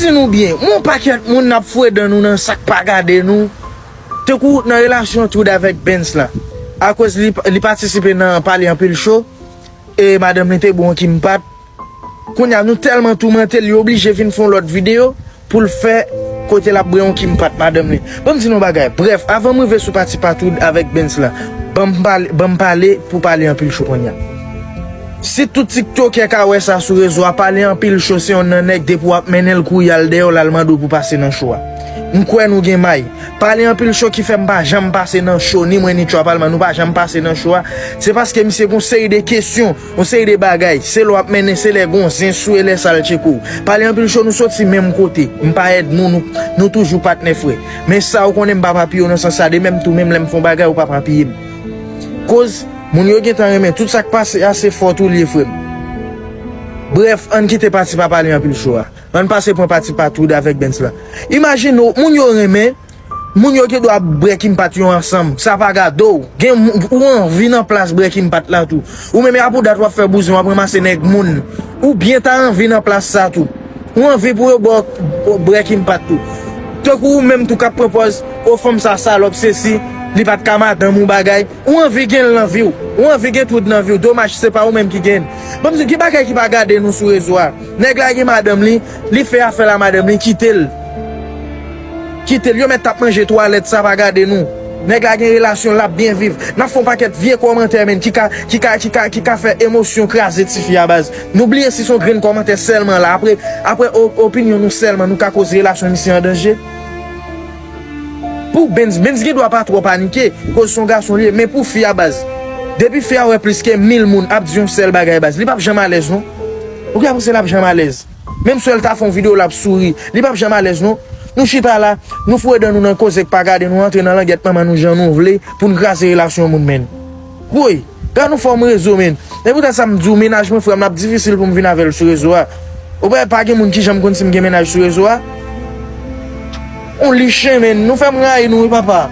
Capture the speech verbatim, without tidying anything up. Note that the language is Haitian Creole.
Di nou byen, yon pakèt moun n ap foure dan nou nan sa k pa gade nou. Tankou nan relasyon Trood avèk Benz la. Akoz li, li patisipe nan pale anpil cho, e madanm li te bwè yon kimpat. Kounye a, nou tèlman toumante l, li oblije vin fè yon lòt videyo pou l fè kote l ap bwè yon kimpat madanm li. Ban m di nou yon bagay. Brèf, avan m rive sou pati pa Trood avèk Benz la, ban m pale, ban m pale pou pale anpil cho kounye a. Si tout tiktokè ka wè sa sou rezo a, pale anpil cho se yon nan nèg depi w ap mennen l kouri al dèyè w, l al mande w pou pase nan cho a. M kwè nou gen may. Pale anpil cho ki fè m pa janm pase nan cho, ni mwen ni Tchwa Palman, nou pa janm pase nan cho a. Se paske misye gon seri de kesyon, yon seri de bagay. Se lè w ap mennen, se lè gon zen sou e lè sa l tcheke w. Pale anpil cho, nou soti menm kote. M pa Edmond, nou, nou toujou patnè frè. Men sa ou konnen m pa papiye w nan sans sa, de menm tou, menm lè m fè yon bagay, ou pa papiye m. Koz, moun yo gentan renmen. Tout sa k pase a, se fòt ou l ye, frè m. Brèf, ann kite pati pa pale anpil cho a. Ann pase pran pati pa Trood avèk Benz la. Imajine w, moun yo renmen, moun yo gen dwa bwè kimpat yo ansanm. Sa pa gade w. Gen moun, ou anvi nan plas bwè kimpat la tou. Ou menm, e a pou dat w ap fè bouzen, w ap ranmase nèg moun. Ou byen ta anvi nan plas sa tou. Ou anvi pou yo bò, bwè kimpat tou. Tankou ou menm tou k ap pran pòz, o fanm sa salòp, sesi, li pa t ka madanm ou bagay. Ou anvi gen l nan vi w. Ou anvi gen Trood nan vi w. Domaj, se pa ou menm ki gen l. Ban m di w, gen bagay ki pa gade nou sou rezo a. Nèg la gen madanm li, li fè afè l a madanm li, kite l. Kite l. Yo mèt t ap manje twalèt, sa pa gade nou. Nèg la gen relasyon, l ap byen viv. N ap fè yon pakèt vye kòmantè, menn, ki ka, ki ka, ki ka, ki ka fè emosyon kraze tifi a baz. Nou bliye si se yon grenn kòmantè sèlman la. Apre, apre o-, opinyon nou sèlman, nou ka koz relasyon misye an danje. Pou Benz, Benz gen dwa pa twò panike, koz se yon gason li ye, men pou fi a baz. Depi fi a wè plis ke mil moun ap di yon sèl bagay baz, li p ap janm alèz non. Ou ka panse l ap janm alèz? Menm si w wè l ta fè yon videyo, l ap souri, li p ap janm alèz non. Nou chita la, nou foure dan nou nan koze k pa gade nou, antre nan langèt manman nou jan nou vle, pou n kraze relasyon moun menn. Woy, gad yon fòm rezo menn. E poutèt sa m di w, mennaj mwen frè m, l ap difisil pou m vin avè l sou rezo a. Ou pa, pa gen moun ki janm konn si m gen mennaj sou rezo a. On li chen menn, nou fè m rayi nou wi papa.